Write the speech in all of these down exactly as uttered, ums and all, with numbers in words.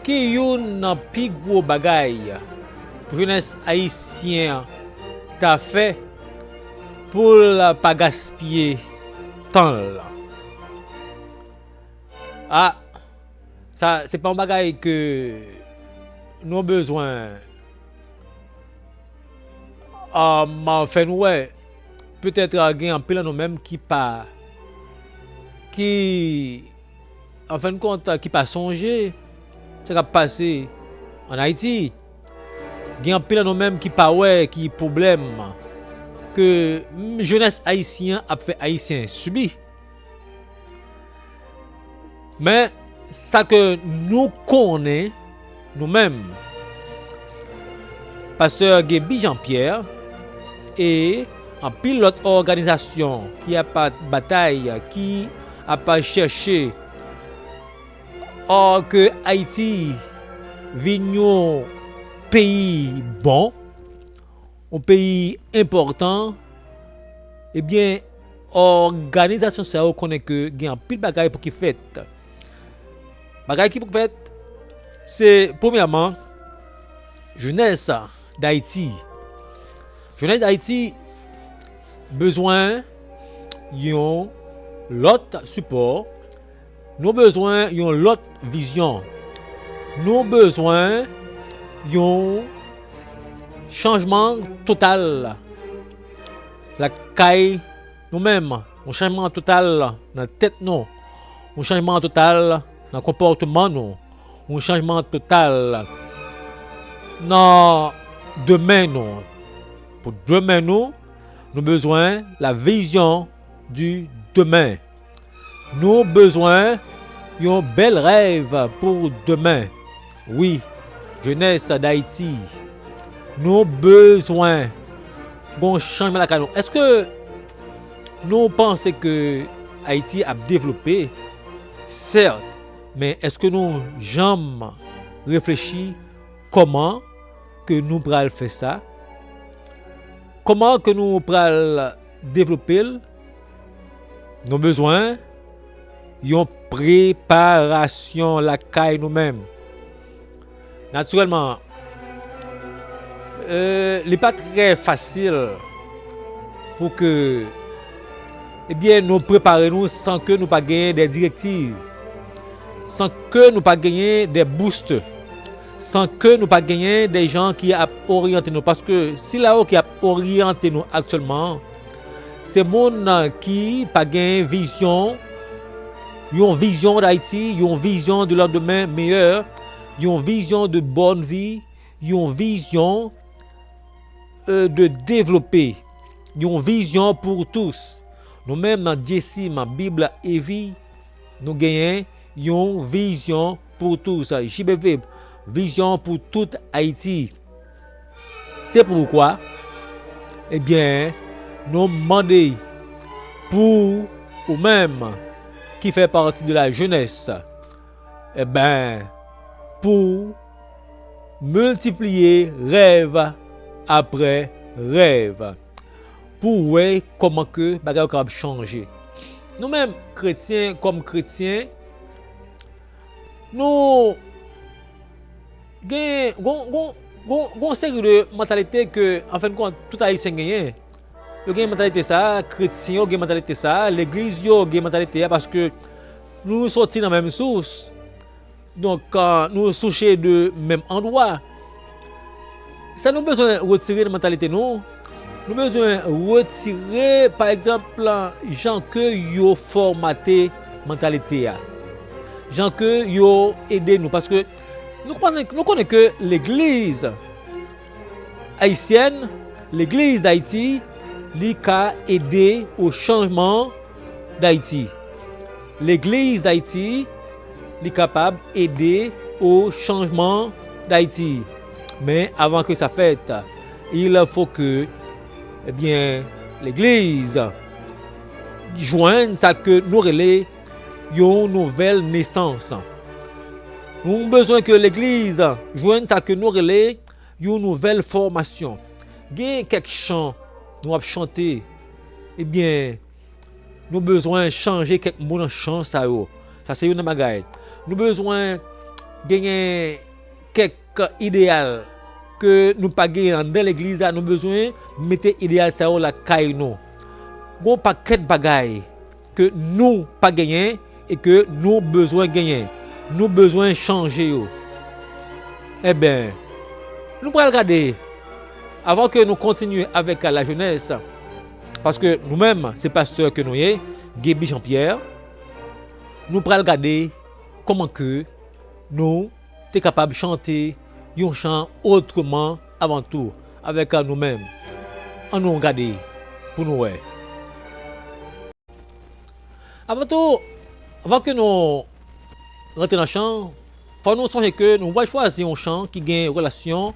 Ki youn nan pi gwo bagay pou jenès ayisyen an ta fè pou l pa gaspiye tan l? A, sa, se pa yon bagay ke nou bezwen, um, fè nou wè. Petèt, uh, gen anpil nan nou menm ki pa, ki, an fen de kont, ki pa sonje sa k ap pase ann Ayiti. Gen anpil nan nou menm ki pa wè ki pwoblèm ke, mm, jenès ayisyen an ap fè Ayisyen sibi. Men, sa ke nou konnen, nou menm, Pastè Guéby Jean Pierre e anpil lòt òganizasyon ki ap batay, ki ap chèche, ò, ke Ayiti vin yon peyi bon, yon peyi enpòtan, ebyen, òganizasyon sa yo konnen ke gen anpil bagay pou ki fèt. Bagay ki pou fèt, se, premyèman, jenès Dayiti. Jenès Dayiti bezwen yon lòt sipò. Nou bezwen yon lòt vizyon. Nou bezwen yon chanjman total lakay nou menm. Yon chanjman total nan tèt nou. Yon chanjman total nan konpòtman nou. Yon chanjman total nan demen nou. Pou demen nou, nou bezwen la vision du demain. Nou bezwen yon bèl rèv pou demen. Wi, jenès Dayiti, nou bezwen gon chanjman lakay nou. Èske nou panse ke Ayiti ap devlope? Sèt, men èske nou janm reflechi kòman ke nou pral fè sa? Kòman ke nou pral devlope l? Nou bezwen yon preparasyon lakay nou menm. Natirèlman, euh, li pa trè fasil pou ke, ebyen, nou prepare nou san ke nou pa genyen de direktiv, san ke nou pa genyen de boost, san ke nou pa genyen de jan ki ap oryante nou. Paske sila yo ki ap oryante nou aktyèlman, se moun ki pa gen vizyon, yon vizyon Dayiti, yon vizyon de lendemain meilleur, yon vizyon de bonne vie, yon vizyon, euh, de développer, yon vizyon pour tous. Nou menm nan J C M, Bib e vi, nou genyen yon vizyon pour tous, J B V, vizyon pou tout Ayiti. Se poukwa, ebyen, nou mande pou ou menm ki fè pati de la jenès, ebyen, pou miltipliye rèv apre rèv, pou wè kòman ke bagay yo kapab chanje. Nou menm, kretyen, kòm kretyen, nou gen, gon, gon, gon, gon seri de mantalite ke, an fen de kont, tout Ayisyen genyen. Yo gen mantalite sa, kretyen yo gen mantalite sa, legliz yo gen mantalite a, paske nou soti nan menm sous. Donk, ah, nou souche de menm andwa. Sa nou bezwen retire nan mantalite nou. Nou bezwen retire, pa egzanp, jan ke yo fòmate mantalite a. Jan ke yo ede nou. Paske nou konnen, nou konnen ke legliz ayisyèn, legliz Dayiti, li ka ede o chanjman Dayiti. Legliz Dayiti, li kapab ede o chanjman Dayiti. Men avan ke sa fèt, il faut que, ebyen, legliz jwenn sa ke nou rele yon nouvèl nesans. Nou bezwen ke legliz jwenn sa ke nou rele yon nouvèl fòmasyon. Gen kèk chan nou ap chante, ebyen, nou bezwen chanje kèk mo nan chan sa yo. Sa se youn nan bagay. Nou bezwen genyen kèk ideyal ke nou pa genyen anndan legliz la, nou bezwen mete ideyal sa yo lakay nou. Gon pakèt bagay ke nou pa genyen e ke nou bezwen genyen. Nou bezwen chanje yo. Enben, nou pral gade, avan ke nou kontinye avèk lajenès, paske nou menm, se pastè ke nou ye, Gaby Jean Pierre, nou pral gade kòman ke nou te kapab chante yon chan otreman avan tou avèk nou menm. Ann nou gade pou nou wè. Avan tou, avan ke nou rantre nan chan, fò nou sonje ke nou pral chwazi yon chan ki gen relasyon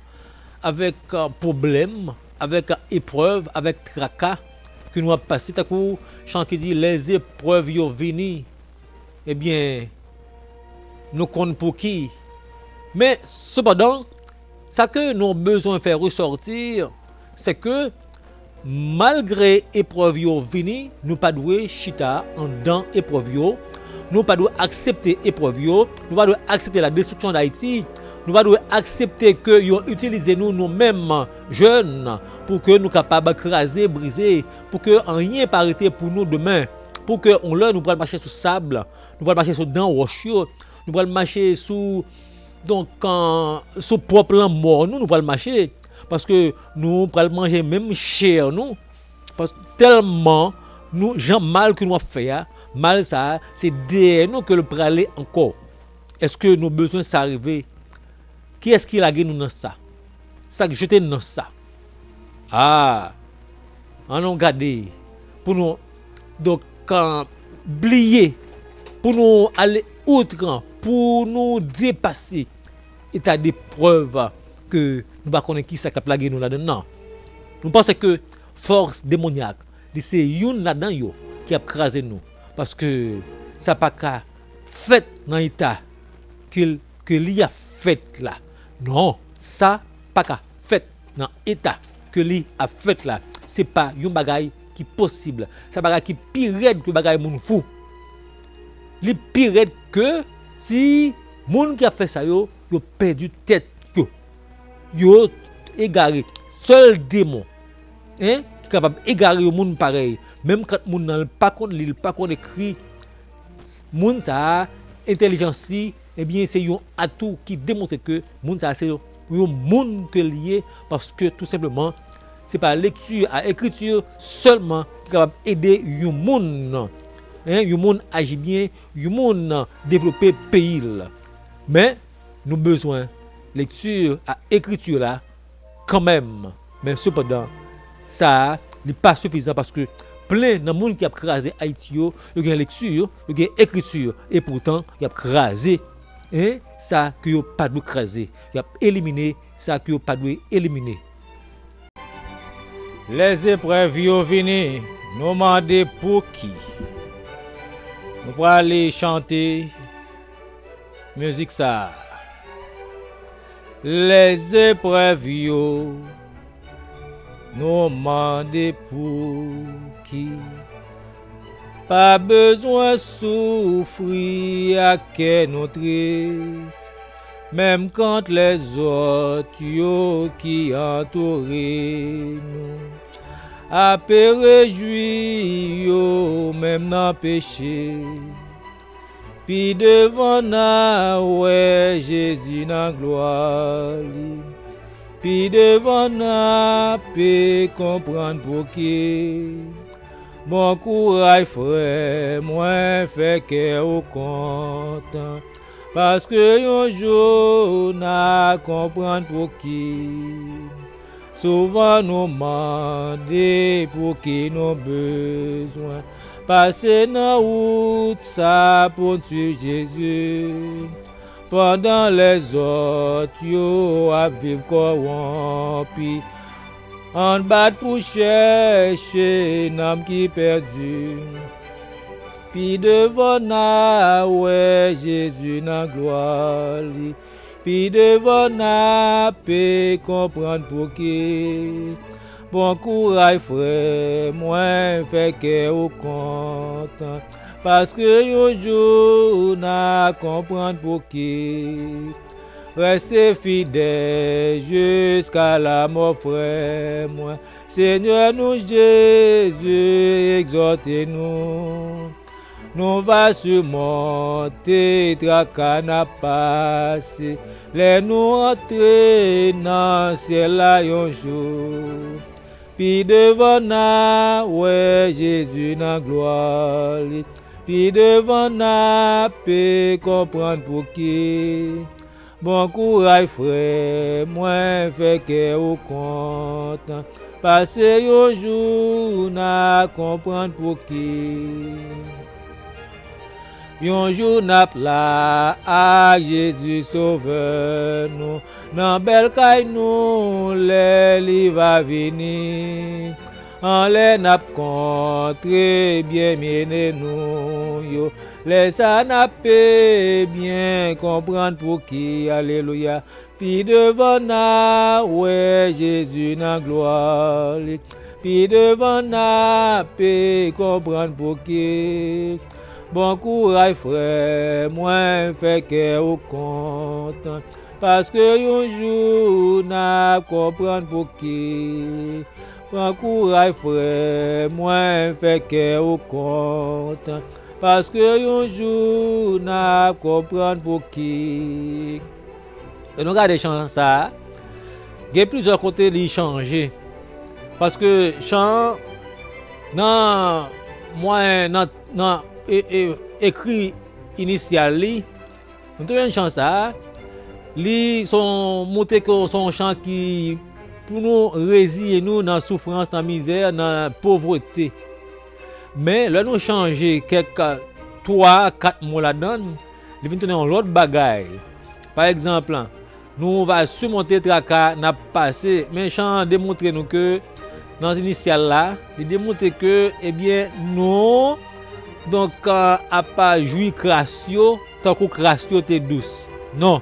avèk, euh, pwoblèm, avèk eprèv, avèk traka ke nou ap pase, tankou chan ki di, "Lèzeprèv yo vini." Ebyen, nou konn pou ki. Men, sepandan, sa ke nou bezwen fè resòti, se ke malgre eprèv yo vini, nou pa dwe chita anndan eprèv yo, nou pa dwe aksepte eprèv yo, nou pa dwe aksepte la destruction d'Haïti, nou pa dwe aksepte ke yo itilize nou, nou menm jèn, pou ke nou kapab kraze, brize, pou ke anyen pa rete pou nou demen, pou ke yon lè nou pral mache sou sab, nou pral mache sou dan wòch yo, nou pral mache sou, donk, euh, sou pwòp lanmò nou, nou pral mache, paske nou pral manje menm chè nou, paske tèlman nou, jan mal ke nou ap fè a, mal sa a, se dèyè nou ke l prale ankò. Èske nou bezwen sa rive? Kiyès ki lage nou nan sa? Sa k jete n nan sa? Ah! Ann nou gade pou nou, donk, euh, bliye, pou nou ale outran, pou nou depase eta deprèv ke nou pa konnen kisa k ap lage nou ladan nan. Nou panse ke fòs demonyak, li se youn ladan yo ki ap kraze nou, paske sa pa ka fèt nan eta ke, ke li ap fèt la. Non, sa pa ka fèt nan eta ke li ap fèt la. Se pa yon bagay ki posib. Se bagay ki pi rèd ke bagay moun fou. Li pi rèd ke si moun ki ap fè sa yo, yo pèdi tèt yo. Yo egare. Sèl demon, en, ki kapab egare yon moun parèy. Menm kan moun nan, l pa konn li, l pa konn ekri, moun sa a, entèlijans li, ebyen, se yon atou ki demontre ke moun sa a se yon moun ke li ye, paske tou senpleman, se pa lekti a ekriti sèlman ki kapab ede yon moun, en, yon moun aji byen, yon moun devlope peyi l. Men, nou bezwen lekti a ekriti la kanmenm. Men sepandan, sa a, li pa sifizan paske plen nan moun ki ap kraze Ayiti yo, yo gen lekti, yo gen ekriti, e poutan, y ap kraze, en, sa ke yo pa dwe kraze. Y ap elimine sa ke yo pa dwe elimine. Lèzeprèv yo vini, nou mande pouki. Nou prale chante mizik sa a. Lèzeprèv yo, nou mande pouki. Pa bezwen soufri ak kè nou tris, menm kan lèzòt yo ki antoure nou ape rejwi yo menm nan peche. Pi devan n a wè Jezi nan glwa li. Pi devan n a pe konprann pouki. Bon kouraj frè mwen, fè kè w kontan, paske yon jou n a konprann pouki. Souvan nou mande pouki nou bezwen pase nan wout sa pou n swiv Jezi. Pandan lèzòt yo ap viv kòwonpi, ann bat pou chèche nanm ki pèdi. Pi devan n a wè Jezi nan glwa li. Pi devan n a pe konprann pouki. Bon kouraj frè mwen, fè kè w kontan, paske yon jou n a konprann pouki. Rèste fidèl jiska lamò, frè mwen. Senyè nou Jezi egzòte nou. Nou va simonte traka n ap pase lè nou antre nan syèl la yon jou. Pi devan n a wè Jezi nan glwa li. Pi devan n a pe konprann pouki. Bon kouraj, frè, mwen fè kè ou kontan, paske yon jou n a konprann pouki. Yon jou n ap la ak Jezi Sovè nou, nan bèl kay nou lè li va vini. Anlè n ap kontre byeneme nou yo, lè sa n ap pe byen konprann pouki, alelouya. Pi devan n a wè Jezi nan glwa li. Pi devan n a pe konprann pouki. Bon kouraj, frè, mwen fè kè ou kontan, paske yon jou n ap konprann pouki. Pran kouraj, frè, mwen fè kè ou kontan, paske yon jou n ap konprann pouki. E nou gade chan sa a, gen plizyè kote li chanje. Paske chan an, nan mwayen, nan, nan e, e, ekri inisyal li, nou te jwenn chan sa a, li se yon, montre ke se yon chan ki pou nou reziye nou nan soufrans, nan mizè, nan povrete. Men, lè nou chanje kèk twa, kat mo ladan l, li vin tounen yon lòt bagay. Pa egzanp, nou va simonte traka n ap pase, men chan an demontre nou ke nan inisyal la, li demontre ke, ebyen, nou, donk, ap jwi kras yo, tankou kras yo te dous. Non,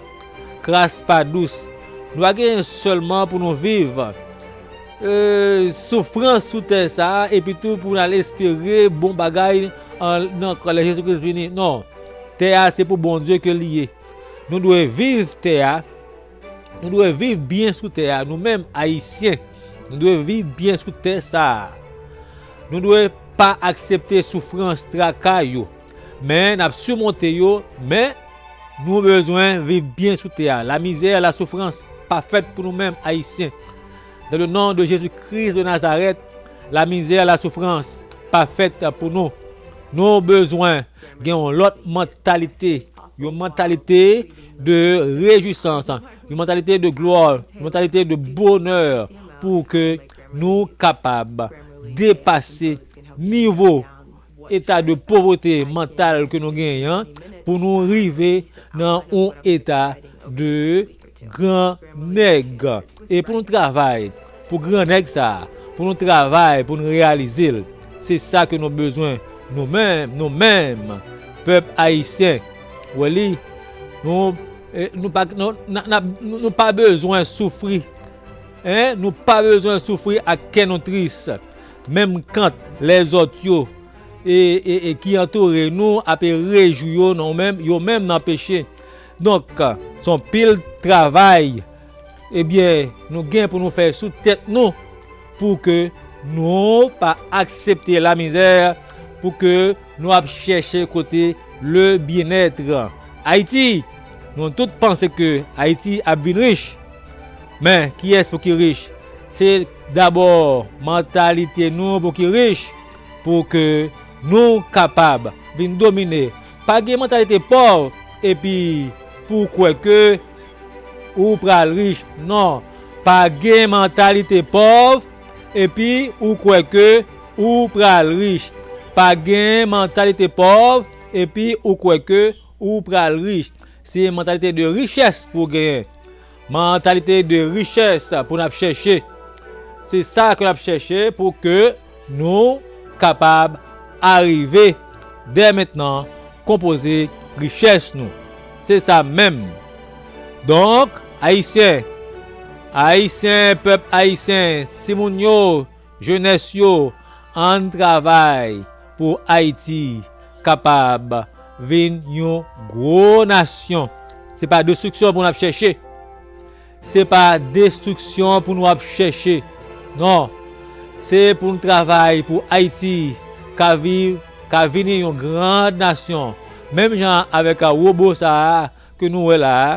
kras pa dous. Nou pa genyen sèlman pou nou viv, e, soufrans sou tè sa a, epi tou pou n al espere bon bagay an, nan, lè Jezi Kris vini. Non, tè a se pou Bondye ke li ye. Nou dwe viv tè a, nou dwe viv byen sou tè a. Nou menm, Ayisyen, nou dwe viv byen sou tè sa a. Nou dwe pa aksepte soufrans, traka yo. Men, n ap simonte yo, men nou bezwen viv byen sou tè a. Lamizè, lasoufrans pa fèt pou nou menm, Ayisyen. Dans le nom de Jésus-Christ de Nazareth, lamizè, lasoufrans pa fèt pou nou. Nou bezwen gen yon lòt mantalite, yon mantalite de rejwisans, yon mantalite de glwa, yon mantalite de bonè, pou ke nou kapab depase nivo eta de povrete mantal ke nou genyen an, pou nou rive nan yon eta de gran nèg. E pou nou travay pou gran nèg sa a, pou nou travay pou nou reyalize l. Se sa ke nou bezwen, nou menm, nou menm, pèp ayisyen. Wè li, nou, e, nou pa, nou, n a, n a, nou, nou pa bezwen soufri. Hein? Nou pa bezwen soufri ak kè nou tris. Menm kan lèzòt yo e, e, e ki antoure nou ape rejwi yo, nou menm, yo menm nan peche. Donk, se yon pil travay, ebyen, nou gen pou nou fè sou tèt nou, pou ke nou pa aksepte lamizè, pou ke nou ap chèche kote le bien-être. Ayiti, nou tout panse ke Ayiti ap vin rich. Men, kiyès pou ki rich? Se dabò mantalite nou pou ki rich, pou ke nou kapab vin domine. Pa gen mantalite pòv, epi pou w kwè ke ou pral rich. Non, pa gen mantalite pòv, epi ou kwè ke ou pral rich. Pa gen mantalite pòv, epi ou kwè ke ou pral rich. Se mantalite de richès pou w genyen. Mantalite de richès pou n ap chèche. Se sa ke n ap chèche pou ke nou kapab arive dè mentnan konpoze richès nou. Se sa menm. Donk, Ayisyen, Ayisyen, pèp ayisyen, timoun yo, jenès yo, ann travay pou Ayiti kapab vin yon gwo nasyon. Se pa destriksyon pou n ap chèche. Se pa destriksyon pou nou ap chèche. Non. Se pou n travay pou Ayiti ka viv, ka vini yon gran nasyon. Menm jan avèk wobo sa a ke nou wè la a,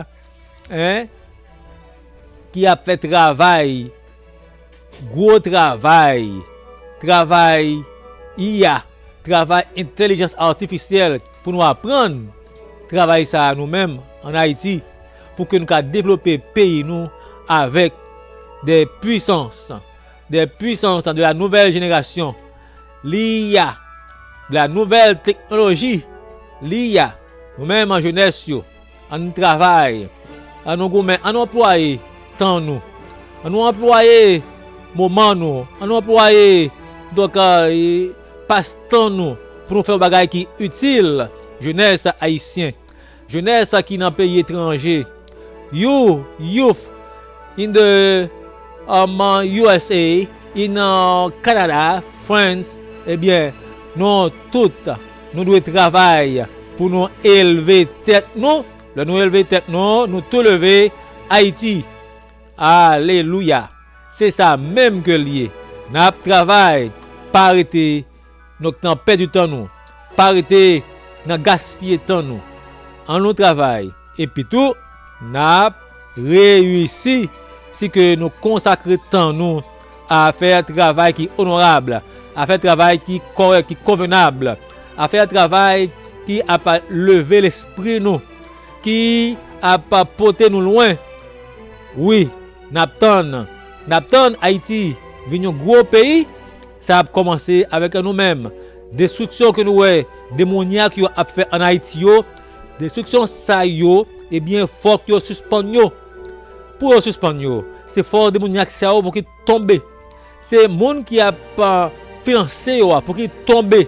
en, ki ap fè travay, gwo travay, travay I A, travay entèlijans atifisyèl pou nou aprann travay sa a nou menm ann Ayiti, pou ke nou ka devlope peyi nou avèk de pwisans, de pwisans de la nouvèl jenerasyon, l'I A, de la nouvèl teknoloji, l'I A, nou menm an jenès yo, ann travay, ann nou goumen, ann nou anplwaye tan nou, ann nou anplwaye moman nou, ann nou anplwaye, donk, e, pas tan nou pou nou fè yon bagay ki itil jenès ayisyen, jenès ki nan peyi etranje. You, youth in the, um, U S A, in, uh, Canada, France, ebyen, nou tout, nou dwe travay pou nou elve tèt nou. Lè nou elve tèt nou, nou tou leve Ayiti. Alelouya! Se sa menm ke l ye. N ap travay, pa rete, donk, nan pèdi tan nou. Pa rete nan gaspiye tan nou. Ann nou travay. Epi tou, n ap reyisi si ke nou konsakre tan nou a fè travay ki onorab, a fè travay ki kòrèk, ki konvenab, a fè travay ki ap leve lespri nou, ki ap pote nou lwen. Wi, n ap tann, n ap tann Ayiti vin yon gwo peyi. Sa ap kòmanse avèk nou menm. Destriksyon ke nou wè demonyak yo ap fè ann Ayiti yo, destriksyon sa yo, ebyen, fòk yo sispann yo. Pou yo sispann yo, se fò demonyak sa yo pou ki tonbe. Se moun ki ap, a, finanse yo a pou ki tonbe.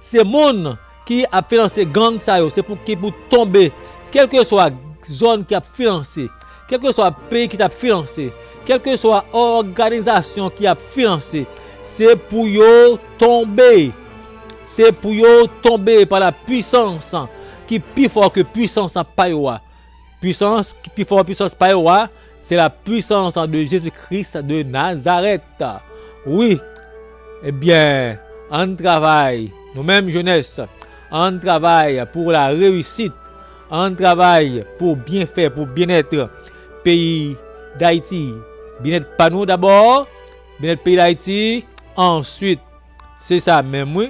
Se moun ki ap finanse gang sa yo, se pou ki pou tonbe. Kèlkeswa zòn ki ap finanse, kèlkeswa peyi ki t ap finanse, kèlkeswa òganizasyon ki ap finanse, se pou yo tonbe. Se pou yo tonbe pa la pwisans ki pi fò ke pwisans pa yo a. Pwisans ki pi fò pwisans pa yo a, se la pwisans de Jezi Kris de Nazarèt. Wi, ebyen, ann travay, nou menm jenès, ann travay pou la reyisit, ann travay pou byenfè, pou byennèt peyi Dayiti. Byennèt pa nou dabò, byennèt peyi Dayiti answit. Se sa menm wi.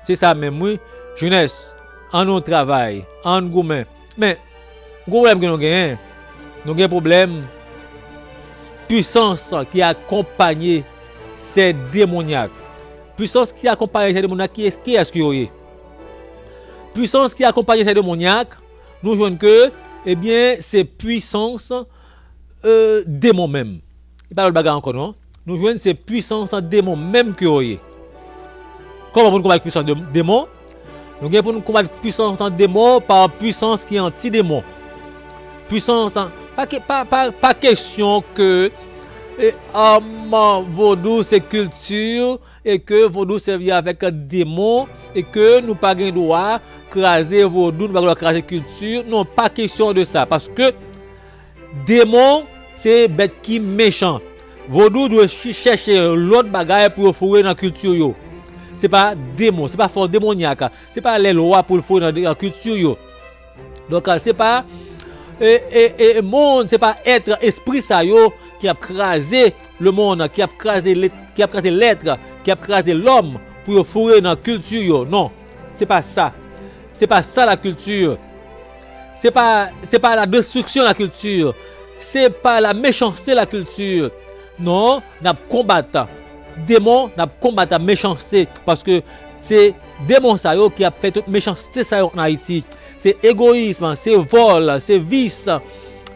Se sa menm wi. Jenès, ann nou travay, ann goumen. Men, gwo pwoblèm ke nou genyen, nou gen pwoblèm pwisans ki akonpanye sè demonyak. Pwisans ki akonpanye sè demonyak, kiyès, kiyès ke yo ye? Pwisans ki akonpanye sè demonyak, nou jwenn ke, ebyen, se pwisans, e, demon menm. E pa lòt bagay ankò non. Nou jwenn se pwisans demon menm ke yo ye. Kòman pou n konbat pwisans de, demon? Nou gen pou n konbat pwisans demon pa pwisans ki anti demon. Pwisans, pa, ke- pa, pa, pa kesyon ke, e, um, vodou se kilti e ke vodou sèvi avèk demon e ke nou pa gen dwa kraze vodou, nou pa gen dwa kraze kilti. Non, pa kesyon de sa. Paske demon se bèt ki mechan. Vodou dwe ch- chèche lòt bagay pou yo foure nan kilti yo. Se pa demon, se pa fò demonyak, se pa lè lwa pou l foure nan, nan kilti yo. Donk, se pa, e, e, e, moun, se pa èt, espri sa yo ki ap kraze lemonn, ki ap kraze lèt, ki ap kraze lèt, ki ap kraze lòm pou yo foure nan kilti yo. Non, se pa sa. Se pa sa la kilti. Se pa, se pa la destriksyon la kilti. Se pa la mechanste la kilti. Non, n ap konbat demon, n ap konbat mechanste. Paske se demon sa yo ki ap fè tout mechanste sa yo ann Ayiti. Se egoyis, se vòl, se vis,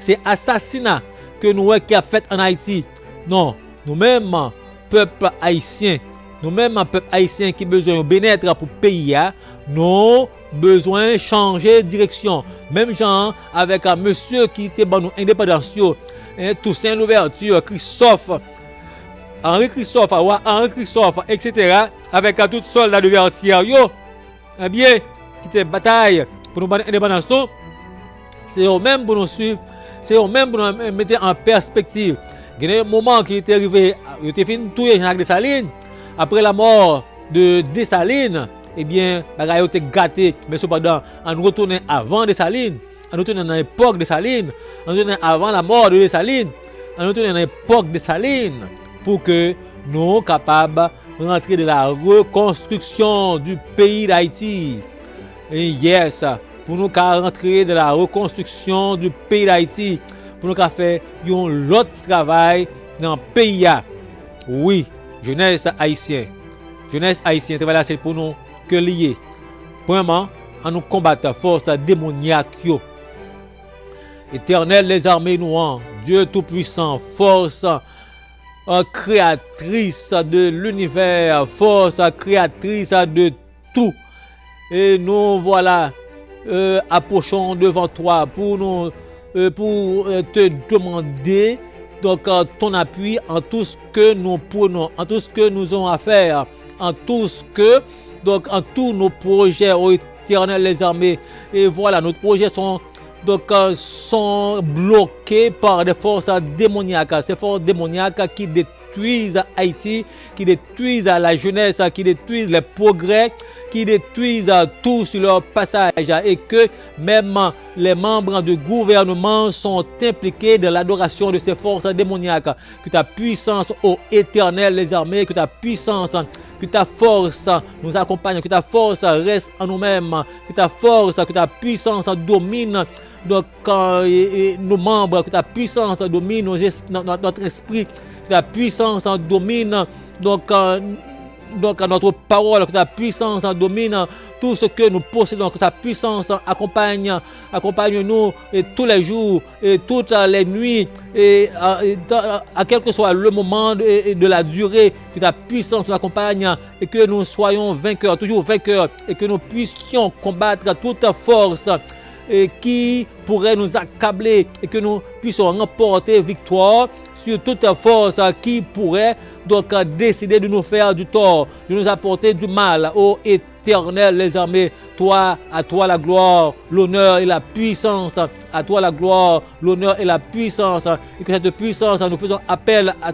se asasina ke nou wè ki ap fèt ann Ayiti. Non, nou menm, pèp ayisyen, nou menm, pèp ayisyen ki bezwen yon byennèt pou peyi a, nou bezwen chanje direksyon. Menm jan avèk, a, mesye ki te ban nou endepandans yo, en, Toussaint Louverture, Christophe, Henri Christophe, wa Henri Christophe, etsetera, avèk, a, tout sòlda de Vertières yo, ebyen, ki te batay pou nou ban endepandans nou, se yo menm pou nou swiv, se yo menm pou nou mete an pèspektiv. Gen de moman ki te rive, yo te fin touye Jean-Jacques Dessalines. Apre lamò de Dessalines, ebyen, bagay yo te gate. Men sepandan, ann retounen avan Dessalines, ann retounen nan epòk Dessalines, ann retounen avan lamò de Dessalines, ann retounen nan epòk Dessalines, pou ke nou kapab rantre de la rekonstriksyon di peyi Dayiti. E yes, pou nou ka rantre de la rekonstriksyon di peyi Dayiti, pou nou ka fè yon lòt travay nan peyi a. Wi, jenès ayisyen. Jenès ayisyen, travay la se pou nou ke li ye. Premyèman, ann nou konbat fòs demonyak yo. Etènèl lèzame nou an, Dye Toupwisan, fòs, euh, kreyatris de linivè, fòs kreyatris de tou. E nou vwala, euh, apwochon devan twa pou nou, euh, pou, euh, te demande, donc, euh, ton appui en tout ce que nous prenons, en tout ce que nous avons à faire, en tout ce que, donc, en tous nos projets, ô Éternel des armées. Et voilà, nos projets sont, donc, euh, sont bloqués par des forces démoniaques. Ces forces démoniaques qui détruisent Haïti, qui détruisent la jeunesse, qui détruisent les progrès, qui détruisent tout sur leur passage. Et que même les membres du gouvernement sont impliqués dans l'adoration de ces forces démoniaques. Que ta puissance, ô Éternel des armées, que ta puissance, que ta force nous accompagne, que ta force reste en nous-mêmes, que ta force, que ta puissance domine, donc, euh, et, et nos membres, que ta puissance domine nos es-, no-, no-, notre esprit, que ta puissance domine, donc, euh, donc, notre parole, que ta puissance domine tout ce que nous possédons, que ta puissance accompagne, accompagne nous et tous les jours et toutes les nuits et, euh, et dans, à quel que soit le moment de, et de la durée, que ta puissance nous accompagne et que nous soyons vainqueurs, toujours vainqueurs, et que nous puissions combattre toute force et qui pourrait nous accabler et que nous puissions remporter victoire sur toute force qui pourrait donc décider de nous faire du tort, de nous apporter du mal. Ô Éternel des armées, toi, à toi la gloire, l'honneur et la puissance, à toi la gloire, l'honneur et la puissance, et que cette puissance, nous faisons appel à,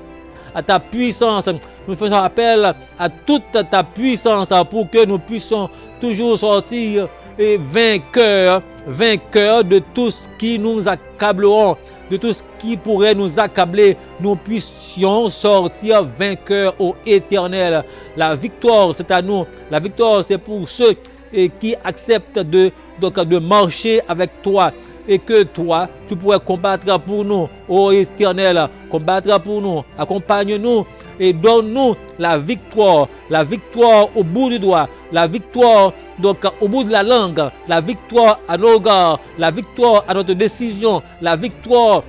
à ta puissance, nous faisons appel à toute ta puissance pour que nous puissions toujours sortir et vainqueurs, vainqueurs de tout ce qui nous accableront, de tout ce qui pourrait nous accabler, nous puissions sortir vainqueurs, ô Éternel. La victoire, c'est à nous. La victoire, c'est pour ceux et qui acceptent de, donc, de marcher avec toi et que toi, tu pourrais combattre pour nous, ô Éternel, combattre pour nous, accompagne-nous et donne-nous la victoire, la victoire au bout du doigt, la victoire donc au bout de la langue, la victoire à nos regards, la victoire à notre décision, la victoire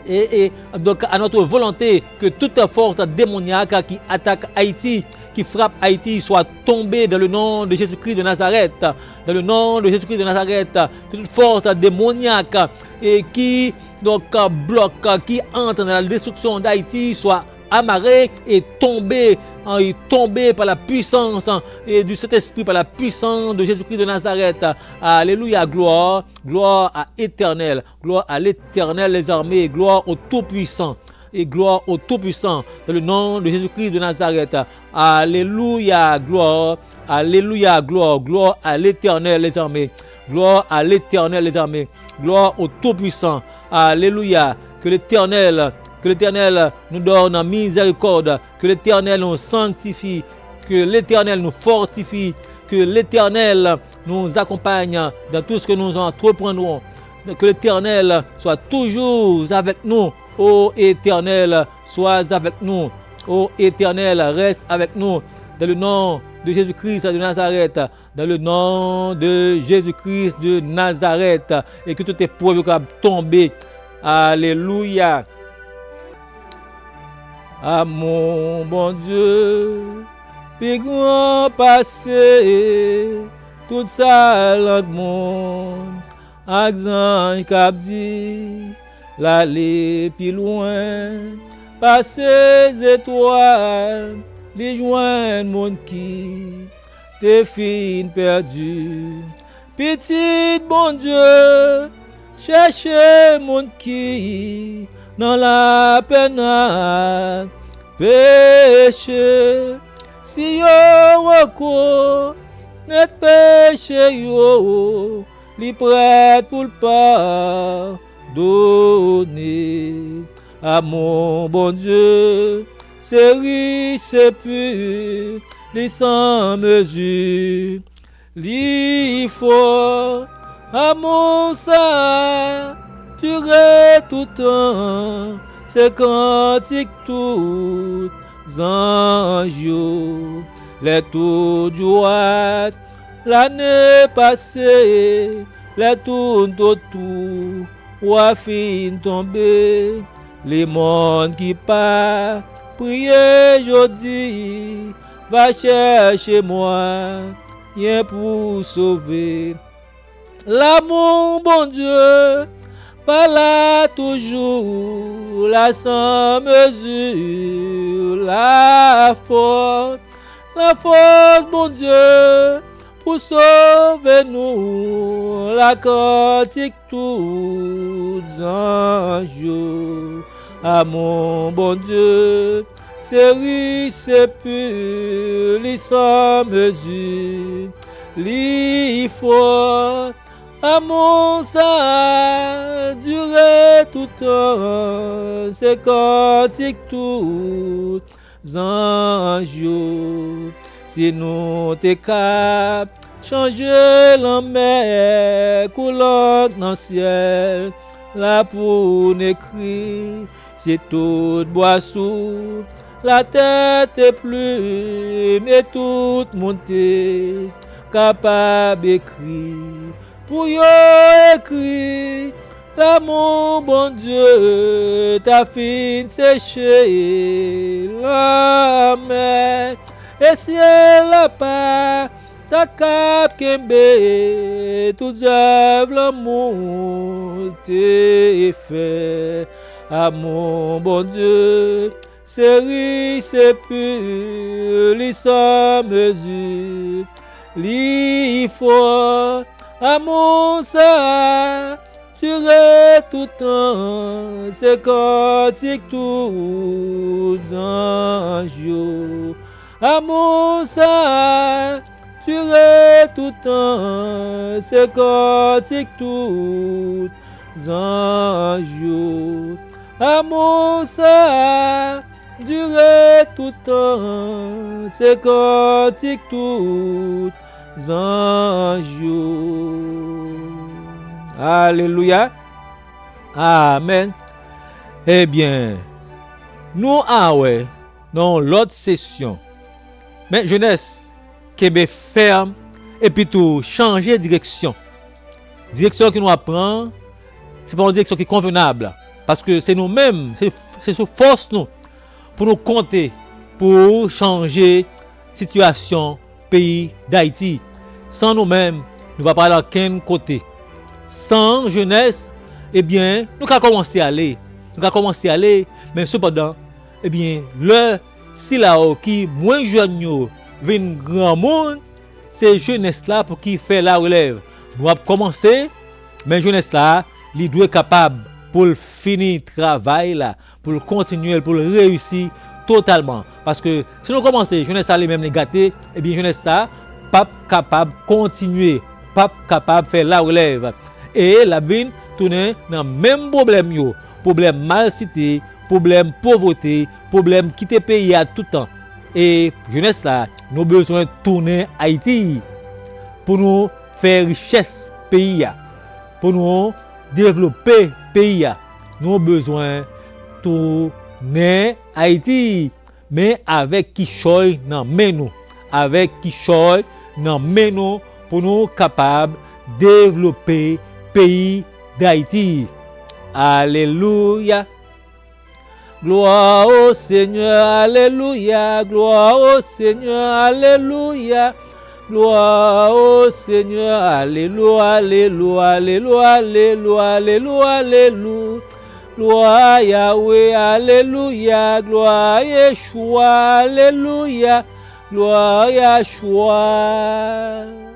et, et donc à notre volonté, que toute force démoniaque qui attaque Haïti, qui frappe Haïti, soit tombée dans le nom de Jésus-Christ de Nazareth. Dans le nom de Jésus-Christ de Nazareth, que toute force démoniaque et qui donc bloque, qui entre dans la destruction d'Haïti, soit amarrée et tombée, hein, et tombée par la puissance, hein, et du Saint-Esprit, par la puissance de Jésus-Christ de Nazareth. Alléluia, gloire, gloire à Éternel, gloire à l'Éternel des armées, gloire au Tout-Puissant et gloire au Tout-Puissant, dans le nom de Jésus-Christ de Nazareth. Alléluia, gloire, alléluia, gloire, gloire à l'Éternel des armées, gloire à l'Éternel des armées, gloire au Tout-Puissant. Alléluia, que l'Éternel, que l'Éternel nous donne miséricorde, que l'Éternel nous sanctifie, que l'Éternel nous fortifie, que l'Éternel nous accompagne dans tout ce que nous entreprendrons. Que l'Éternel soit toujours avec nous. Ô Éternel, sois avec nous. Ô Éternel, reste avec nous. Dans le nom de Jésus-Christ de Nazareth, dans le nom de Jésus-Christ de Nazareth, et que toute épreuve capable tomber. Alléluia. Amou Bondye pi gran pase tout sa lang moun ak zanj k ap di. L ale pi lwen pase zetwal, li jwenn moun ki te fin pèdi. Pitit Bondye, chèche moun ki nan lapenn ak peche. Si yo rekonèt peche yo, li prèt pou l padone. Amou Bondye, se rich, se pi, li san mezi, li fò. Amou sa a dire toutan, se kantik tout zanj yo. Lè tout jou ak lane pase, lè tout otou wa fin tonbe, lemonn ki pa priye jodi va chèche mwayen pou sove. Lanmou Bondye pa la toujou, la san mezi, la fòs, la fòs Bondye pou sove nou, la kantik tout zanj yo. Amou Bondye, se rich, se pi, li san mezi, li fò. Amou sa a dire toutan, se kantik tout zanj yo. Si nou te ka chanje lanmè kou lank nan syèl la pou n ekri, si tout bwa sou latè te plim e tout moun te kapab ekri, pou yo ekri, lanmou Bondye ta fin seche lanmè, e syèl la pa ta kab kenbe tout zèv lanmou te fè. Amou Bondye, se rich, se pi, li san mezi, li fò. Amou sa a dire toutan, se kantik tout zanj yo. Amou sa a dire toutan, se kantik tout zanj yo. Amou sa a dire toutan, se kantik tout zanj yo. Alelouya. Amèn. Ebyen, nou a wè nan yon lòt sesyon. Men jenès, kenbe fèm epi tou chanje direksyon. Direksyon ke nou ap pran, se pa yon direksyon ki konvenab. Paske se nou menm, se, se sou fòs nou pou nou konte pou chanje sitiyasyon peyi Dayiti. San nou menm, nou pa pral ankenn kote. San jenès, ebyen, nou ka kòmanse ale. Nou ka kòmanse ale, men sepandan, ebyen, lè sila yo ki mwens jèn yo vin granmoun, se jenès la pou ki fè larelèv. Nou ap kòmanse, men jenès la, li dwe kapab pou l fini travay la, pou l kontinye l, pou l reyisi totalman. Paske si nou kòmanse, jenès sa li menm li gate, ebyen jenès sa p ap kapab kontinye, p ap kapab fè larelèv. E l ap vin tounen nan menm pwoblèm yo, pwoblèm malsite, pwoblèm povrete, pwoblèm kite peyi a toutan. E jenès la, nou bezwen tounen Ayiti pou nou fè richès peyi a, pou nou devlope peyi a. Nou bezwen tounen Ayiti, men avèk kichòy nan men nou, avèk kichòy nan men nou pou nou kapab devlope peyi Dayiti. Alelouya! Gloire au Seigneur, alléluia. Gloire au Seigneur, alléluia. Gloire au Seigneur, alléluia, alléluia, alléluia, alléluia, alléluia. Gloire à Yahweh, alléluia. Gloire à Yeshua, alléluia. Gloria Chwa.